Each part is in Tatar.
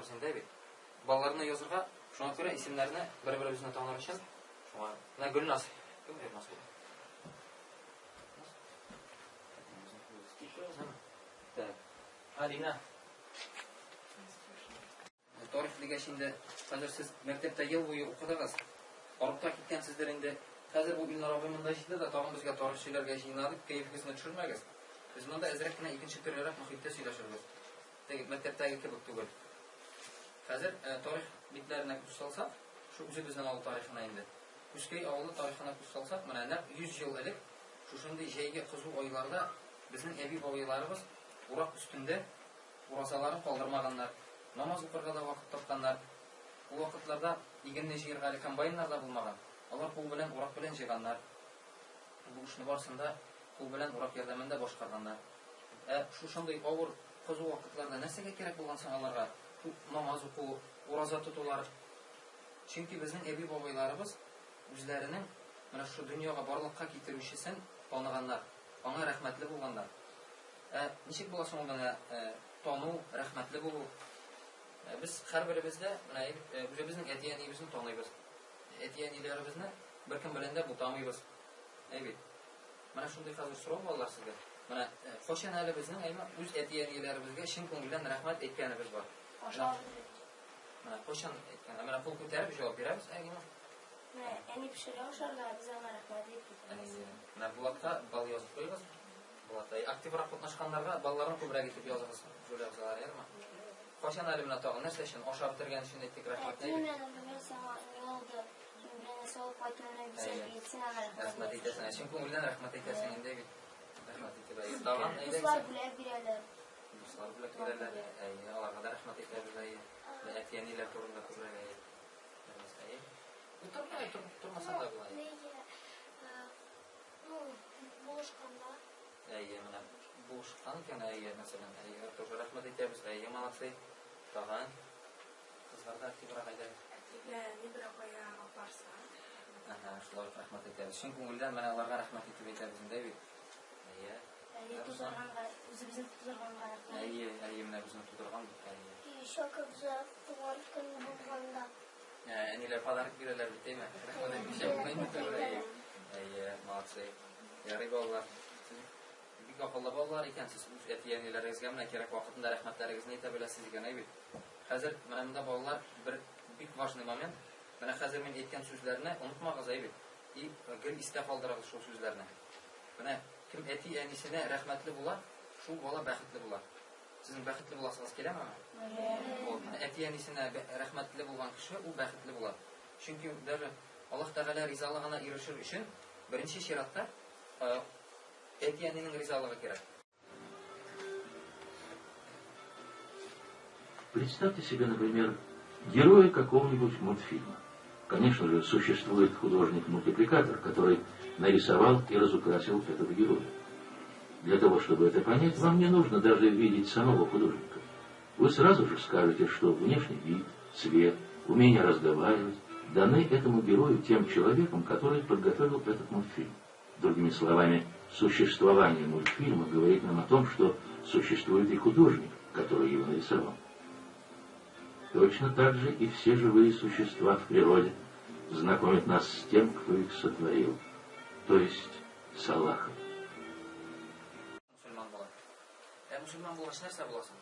язабыз инде бит. Балаларны язырга, шуңа күрә исемнәрне бер-беребезне таныр өчен, шуңа. Менә Гөлназ. Кем Гөлназ була? Так. Алина. Тарих дигәч инде, хәзер сез мәктәптә ел буе укыдыгыз. Арып та киткәнсездер инде. Хәзер бу Илнар абый монда җитте дә, тагын безгә тарих сөйләргә җыена дип, кәефегезне төшермәгез. Без монда әзрәк кенә икенче төрлерәк мохиттә сөйләшербез. Теге мәктәптәге кебек түгел. Хәзер тарих битләренә күз салсак, шу үзебезнең авыл тарихына инде. Күзкәй авылы тарихына күз салсак, менә нәкъ 100 ел элек шушындый җәйге кызу айларда безнең әби-бабайларыбыз урак өстендә уразаларын калдырмаганнар, намаз укырга да вакыт тапканнар. Ул вакытларда игенне җыерга әле комбайннар да булмаган, алар кул белән урак белән җыйганнар. Бу эшне барысын да кул белән урак ярдәмендә башкарганнар. Ә шушындый авыр, кызу вакытларда нәрсәгә кирәк булган соң аларга шул намаз уку, ураза тотулар? Чөнки безнең әби-бабайларыбыз үзләренең менә шушы дөньяга барлыкка китерүчесен таныганнар, аңа рәхмәтле булганнар. Ә ничек була соң ул менә тану, рәхмәтле булу? Без һәрберебез дә менә үзебезнең әти-әниебезне таныйбыз. Әти-әниләребезне беркем белән дә бутамыйбыз. Әй бит. Менә шундый хәзер сорау балалар сезгә. Менә кайчан әле безнең әйме үз әти-әниләребезгә чын күңелдән рәхмәт әйткәнебез бар? Менә кайчан әйткән? Менә кул күтәреп җавап бирәбез, әйме? Менә әни пешерә ашарга, без аңа рәхмәт әйтеп китәбез. Менә Булатка бал язып куегыз. Булат, активрак катнашканнарга балларын күбрәк итеп языгыз, жюри әгъзалары, ярымы? Кайчан әле менә тагын нәрсә өчен ашап бетергән өчен әйттек рәхмәт. Әти менә, например, сиңа ни алды, белән нәрсә алып кайтты, менә бизәк әйтсәң, аңа рәхмәт. Рәхмәт әйтәсең, чын күңелдән рәхмәт әйтәсең инде бит. Рәхмәт итеп әйе. Тагын әйдәгез. Дуслар бүләк бирәләр. Дуслар бүләк бирәләр. Әйе, аларга да рәхмәт әйтәбез, әйе. Әти-әниләр турында күбрәк әйе. Әйе. Утырма, тормасаң да була. Ну, булышканда. Әйе, менә булышкан икән, әйе, мәсәлән, әйе, тоже рәхмәт әйтәбез, әйе, молодцы. Тагын кызлар да активрак әйдәгез. Әтигә ни берәр кая апарса. Әһә, шулай ук рәхмәт әйтәбез. Чын күңелдән менә аларга рәхмәт итеп әйтәбез инде бит. Әйе. Әйе, тудырганга, үзебезне тудырганга рәхмәт. Әйе, әйе, менә безне тудырган бит, әйе. Еще когда туган көн булганда. Әниләр подарок бирәләр бит, әйме? Рәхмәт әйтмичә булмый инде тоже, әйе. Әйе, молодцы. Ярый, балалар. Сез бик акыллы балалар икәнсез. Үз әти-әниләрегезгә менә кирәк вакытында рәхмәтләрегезне әйтә беләсез икән, әй бит. Хәзер менә монда, балалар, бер бик важный момент. Менә хәзер мин әйткән сүзләрне онытмагыз, әй бит. И гел истә калдырыгыз шул сүзләрне. Менә кем әти-әнисенә рәхмәтле була, шул бала бәхетле була. Сезнең бәхетле буласыгыз киләме? Вот. Әти-әнисенә рәхмәтле булган кеше ул бәхетле була. Чөнки даже Аллаһ Тәгалә ризалыгына ирешер өчен беренче чиратта әти-әнинең ризалыгы кирәк. Представьте себе, например, героя какого-нибудь мультфильма. Конечно же, существует художник-мультипликатор, который нарисовал и разукрасил этого героя. Для того, чтобы это понять, вам не нужно даже видеть самого художника. Вы сразу же скажете, что внешний вид, цвет, умение разговаривать даны этому герою тем человеком, который подготовил этот мультфильм. Другими словами, существование мультфильма говорит нам о том, что существует и художник, который его нарисовал. Точно так же и все живые существа в природе знакомят нас с тем, кто их сотворил, то есть с Аллахом. Мөселман була. Ә мөселман булгач нәрсә буласың?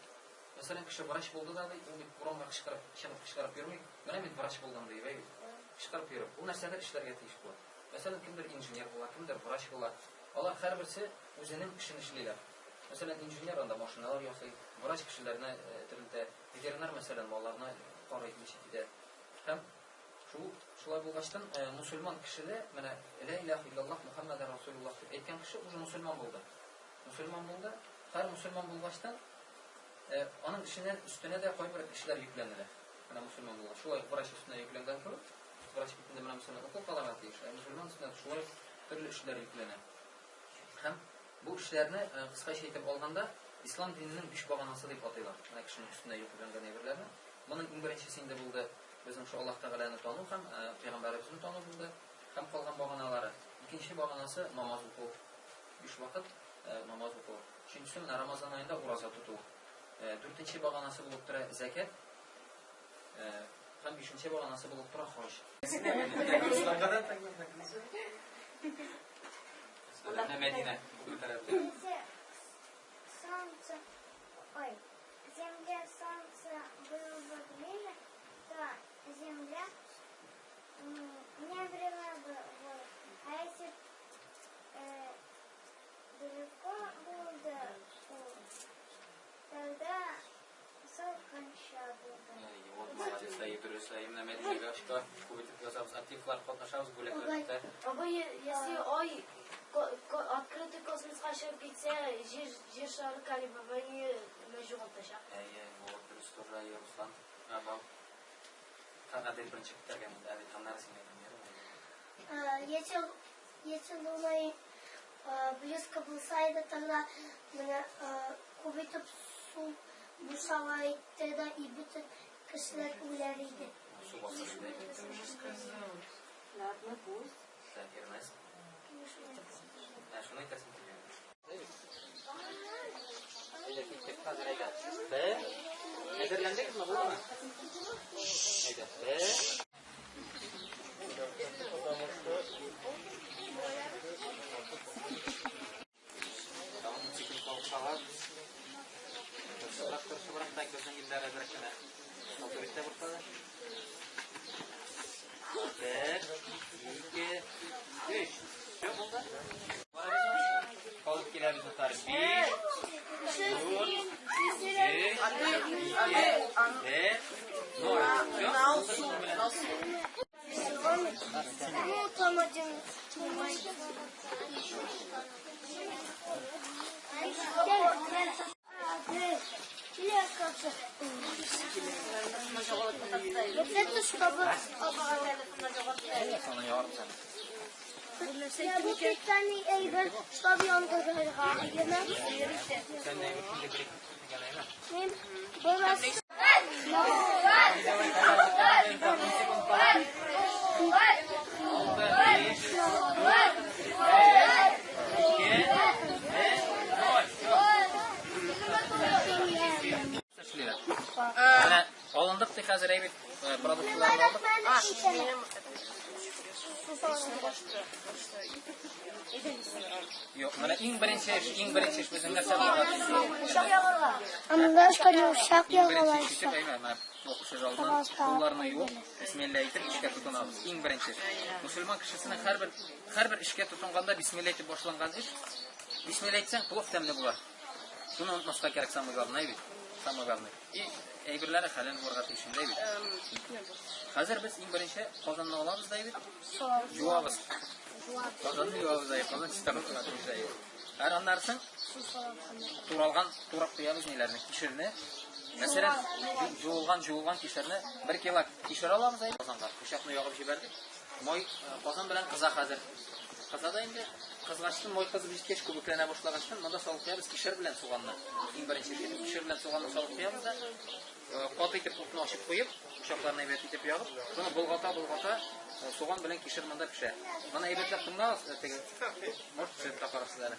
Мәсәлән, кеше врач булды да ди, ул бит урамга кычкырып, чыгып кычкырып йөрми. Менә мин врач булдым ди, бит. Кычкырып йөреп. Ул нәрсәдер эшләргә тиеш була. Мәсәлән, кемдер инженер була, кемдер врач була. Алар һәрберсе үзенең эшен эшлиләр. Мәсәлән, инженер анда машиналар ясый, врач кешеләрне терелтә, ветеринар, мәсәлән, малларны карый, ничек итә. Һәм шул шулай булгачтан, мусульман кеше дә менә лә илаһ иллаллаһ Мухаммәдәр Расулуллаһ дип әйткән кеше уже мусульман булды. Мусульман булды. Һәр мусульман булгачтан, аның эшеннән өстенә дә кайбер эшләр йөкләнелә. Менә мусульман булгач, шулай врач өстенә йөкләнгән кебек, врач бит инде менә мөселман укол кадарга тиеш, ә мусульман өстенә шулай төрле эшләр йөкләнә. Һәм бу эшләрне кыскача итеп алганда, ислам диненең биш баганасы дип атыйлар. Менә кешенең өстенә йөкләнгән әйберләрне. Моның иң беренчесе инде булды безнең шул Аллаһ Тәгаләне тану һәм пәйгамбәребезне тану булды. Һәм калган баганалары. Икенче баганасы намаз уку. Биш вакыт намаз уку. Өченчесе менә Рамазан аенда ураза тоту. Дүртенче баганасы булып тора зәкят. Һәм бишенче баганасы булып тора хаҗ. Менә Мәдинә күтәрәде. Солнце, ой, земле солнце было бы ближе, то земля не обрела бы воду. А если далеко было бы, тогда салкынча булды. Вот, молодец, әйе, дөрес, әйе, менә Мәдинәгә очка күп итеп язабыз, активлар катнашабыз, бүләкләр көтә. Абый, если ай открытый космоска чыгып китсә, җир шары колебание югалтачак. Әйе, вот, дөрес тоже, әйе, Руслан. Бал. Адель беренче күтәргән инде, Адель, аннары син әйтең, Если Луна близко булса иде, тогда менә күп итеп су бушала итте дә и бөтен кешеләр үләр иде. Су басыр иде. Ладно, пусть. Так, Эрнест. Ә, шуны әйтәсең килә. Әйдә, киттек хәзер, әйдә. Бер. Әзерләндегезме, булдымы? Әйдә, бер. Тагын секунд калып кала. Тырышыбрак, тырышыбрак, так безнең илдә әзрәк кенә. Матур итә башлады. Бер, ике, өч. Все булды. Калып киләбез, дуслар. Биш, дүрт, өч, ике, бер, ноль. Все, булды белән. Ну, там один. Вот это чтобы... Соны ярымсың. Я бу специальный әйбер, чтобы яндырырга. Сен не инде бер дигән әйме? Мин бераз Секунд кала. Алты, биш, дүрт, өч, ике, бер, ноль. Все. Эшлиләр. Менә алындык ди хәзер әйбәт продуктларны алдык. Юк, менә иң беренче эш, иң беренче эш безнең нәрсә булырга тиеш? Анда что учак Иң беренче ягалар. эш итеп, әйме, менә укучы алдыннан кулларны юып, бисмилла әйтеп эшкә тотынабыз. Иң беренче эш. Мусульман кешесенең һәрбер эшкә тотынганда бисмилла әйтеп башланган эш, бисмилла әйтсәң, плов тәмле була. Шуны онытмаска кирәк, самое главное бит. Самое главное. И әйберләре хәләл булырга тиеш инде бит. Хәзер без иң беренче казанны алабыз да бит. Юабыз. Казанны юабыз да, казан чиста булырга тиеш әйе. Һәр аннан соң туралган, турап куябыз ниләрне, кишерне. Мәсәлән, жуылган кишерне 1 кило кишер алабыз әйе. Казанга пычакны ягып җибәрдек. Май казан белән кыза хәзер. Кыза да инде. Кызгачтын май кызып җиткәч, күбекләнә башлагачтын, монда салып куябыз кишер белән суганны. Иң беренче итеп кишер белән суганны салып куябыз да, каты итеп утны ачып куеп, пычакларны әйбәт итеп ягып, шуны болгата-болгата, суган белән кишер монда пешә. Моны әйбәтләп тыңлагыз, теге, может, пешереп тапарсыз әле.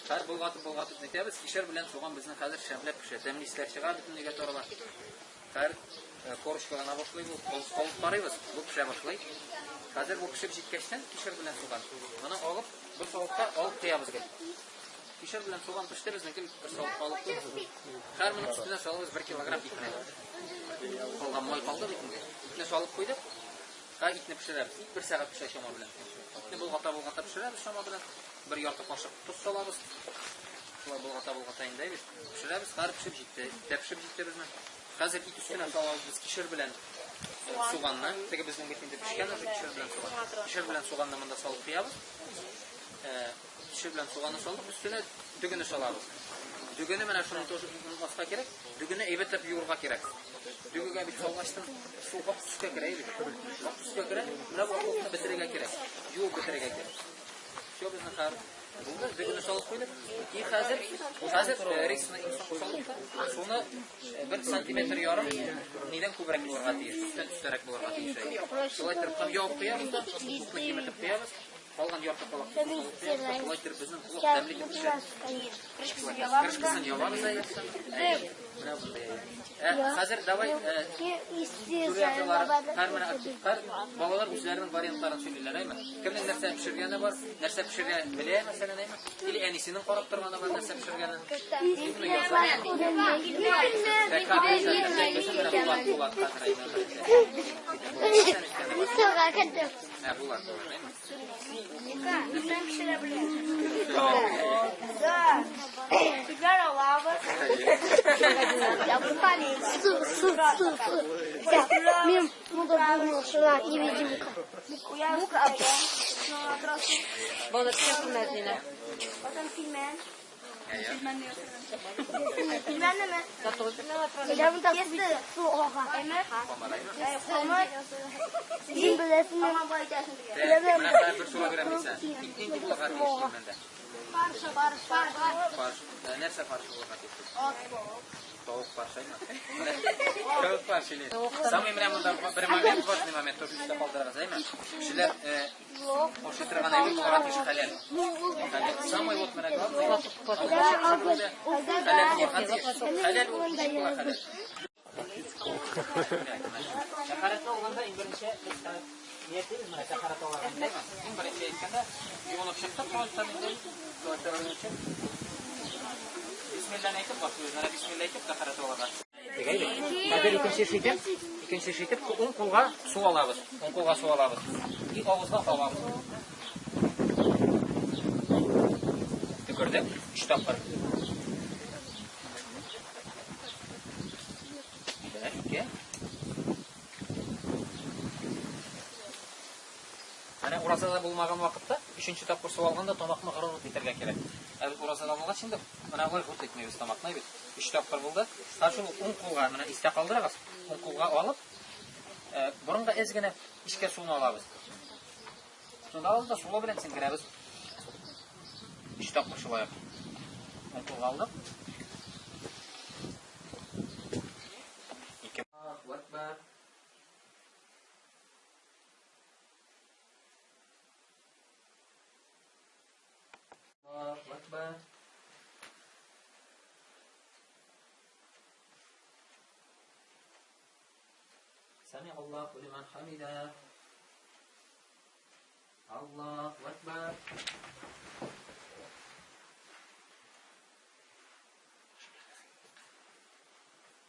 Хәзер болгатып-болгатып нитәбез, кишер белән суган безнең хәзер шәмләп пешә. Тәмле исләр чыга бөтен өйгә тарала. Хәзер корочкалана башлый бу, алып карыйбыз, бу пешә башлый. Хәзер бу пешеп җиткәчтән кишер белән суган. Моны алып, бер савытка алып куябыз гел. Кишер белән суган пеште, безнең гел бер савытка алып куябыз. Хәзер моның өстенә салабыз 1 килограмм итне. Калган май калды бит инде. Итне салып куйдык. Хәзер итне пешерәбез. Ит 1 сәгать пешә чама белән. Итне болгата-болгата пешерәбез чама белән. Бер ярты кашык тоз салабыз. Шулай болгата-болгата инде бит. Пешерәбез, хәзер пешеп җитте. Ит тә пешеп җитте безнең. Хәзер ит өстенә салабыз без кишер белән суганны. Теге безнең бит инде пешкән уже кишер белән суган. Кишер белән суганны монда салып куябыз. Кишер белән суганны салдык, өстенә дөгене салабыз. Дөгене менә шуны тоже онытмаска кирәк. Дөгене әйбәтләп юырга кирәк. Дөгегә бит салгачтан су ак төскә керә бит. Ак төскә керә, менә бу аклыкны бетерергә кирәк. Юып бетерергә кирәк. Все безнең хәзер булды, дөгене салып куйдык. И хәзер рисны иң соңгы салдык та, суны 1 сантиметр ярым нидән күбрәк булырга тиеш, өстән өстәрәк булырга тиеш. Шулай итеп һәм ябып куябыз да, утны киметеп куябыз. Калган ярты калак шулай итеп безнең плов тәмле итеп пешә. Крышкасын ябабыз әйе. Менә монда. Хәзер давай жюри әгъзалары һәр менә һәр балалар үзләренең вариантларын сөйлиләр, әйме? Кемнең нәрсә пешергәне бар, нәрсә пешерә белә, мәсәлән, әйме? Или әнисенең карап торганы бар, нәрсә пешергәнен. Ә, Булат, булат, әйме? Да. Пилмән алабыз. Су, су, су, су. Мин буду шуна невидимка. Балалар пешә күрмәс Потом пилмән. Әйе. Пилмәнме? Я вот так су ага. Камыр, әйме? Камыр. Син беләсеңме? Аңа бай итәсең дигән. Так, менә хәзер бер сорау бирәм мин сиңа. Ит нинди булырга тиеш пилмәндә? Фарш, фарш, фарш. Фарш. Нәрсә фаршы булырга тиеш? Тавык фаршы, әйме? Тавык фаршы или? Самый менә монда бер момент, важный момент, тоже истә калдырыгыз, әйме? Кешеләр ашый торган әйбер булырга тиеш хәләл. Хәләл. Самый вот менә главный. Хәләл булырга тиеш. Хәләл ул ничек була хәләл? Тәһарәтне алганда иң беренче без ниятлибез менә тәһарәт алырга, әйме? Иң беренче әйткәндә, юынып чыктык туалеттан инде, туалеттан чыгып, бисмилланы әйтеп башлыйбыз. Менә бисмилла әйтеп тәһарәт алырга. Хәзер икенче эш итеп, икенче эш итеп, уң кулга су алабыз. Уң кулга су алабыз. И авызга кабабыз. Төкердек, өч тапкыр. Бер, ике. Менә уразада булмаган вакытта, өченче тапкыр су алганда тамакны гырт итәргә кирәк. Ә без уразада булгач инде, менә болай гырт итмибез тамакны бит. Өч тапкыр булды. Һәм шул уң кулга, менә истә калдырыгыз, уң кулга алып, борынга әз генә эчкә суны алабыз. Суны алабыз да сулы белән сеңгерәбез. Өч тапкыр шулай ук. Уң кулга алдык. Ике. Аллаһу акбар. Аллаһу акбар. سمع الله لمن حمده. الله أكبر.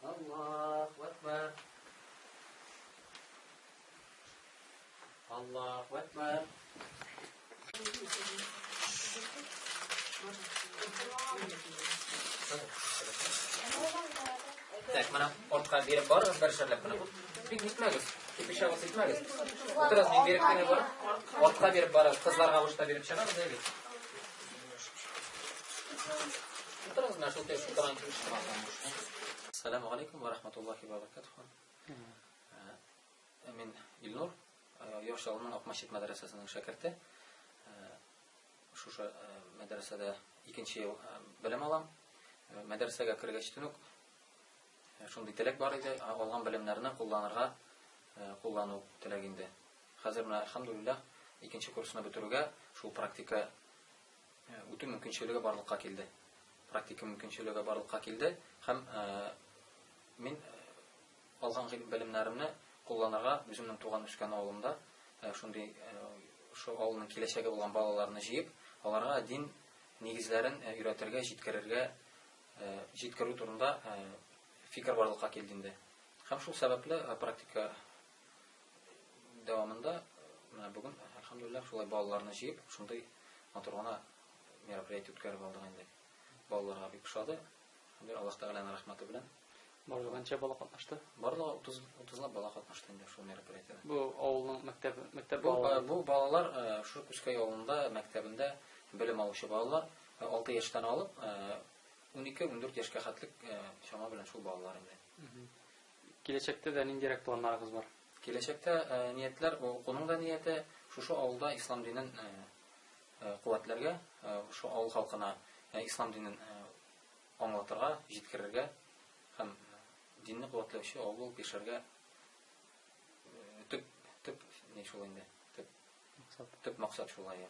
الله أكبر. الله أكبر. Так, менә артка биреп барыгыз бер шәрләп менә. Бик нитмәгез, кипишәгез итмәгез. Утырыгыз, мин биреп кенә барам. Артка биреп барыгыз, кызларга башта биреп чыгабыз, әйе. Утырыгыз, менә шул теш утырган кебек чыгабыз. Ассаламу алейкум ва рахматуллахи ва баракатуху. Мин Илнур, Яр Чаллының Акмәчет мәдрәсәсенең шәкерте. Шушы мәдрәсәдә икенче ел белем алам. Мәдрәсәгә кергәчтен үк шундый теләк бар иде, алган белемнәрне кулланырга, куллану теләк инде. Хәзер менә әлхәмдулиллаһ икенче курсны бетерүгә шул практика үтү мөмкинчелеге барлыкка килде. Практика мөмкинчелеге барлыкка килде һәм мин алган белемнәремне кулланырга үземнең туган үскән авылымда шундый шул авылның киләчәге булган балаларны җыеп, аларга дин нигезләрен өйрәтергә, җиткерергә, җиткерү турында фикер барлыкка килде инде. Һәм шул сәбәпле практика дәвамында менә бүген әлхәмдулиллаһ шулай балаларны җыеп, шундый матур гына мероприятие үткәреп алдык инде. Балаларга бик ошады. Аллаһ Тәгаләнең рәхмәте белән. Барлыгы нче бала катнашты? Барлыгы 30 30лап бала катнашты инде шул мероприятиедә. Бу авылның мәктәбе, мәктәп Бу, балалары. бу балалар шул Күзкәй авылында мәктәбендә белем алучы балалар, 6 яшьтән алып 12-14 яшькә хәтлек чама белән шул балалар инде. Киләчәктә дә ниндирәк планнарыгыз бар? Киләчәктә ниятләр, укуның да нияте шушы авылда ислам динен куәтләргә, шул авыл халкына ислам динен аңлатырга, җиткерергә һәм динне куәтләүче авыл булып яшәргә төп төп ни шул инде, төп Максат. Төп максат шулай.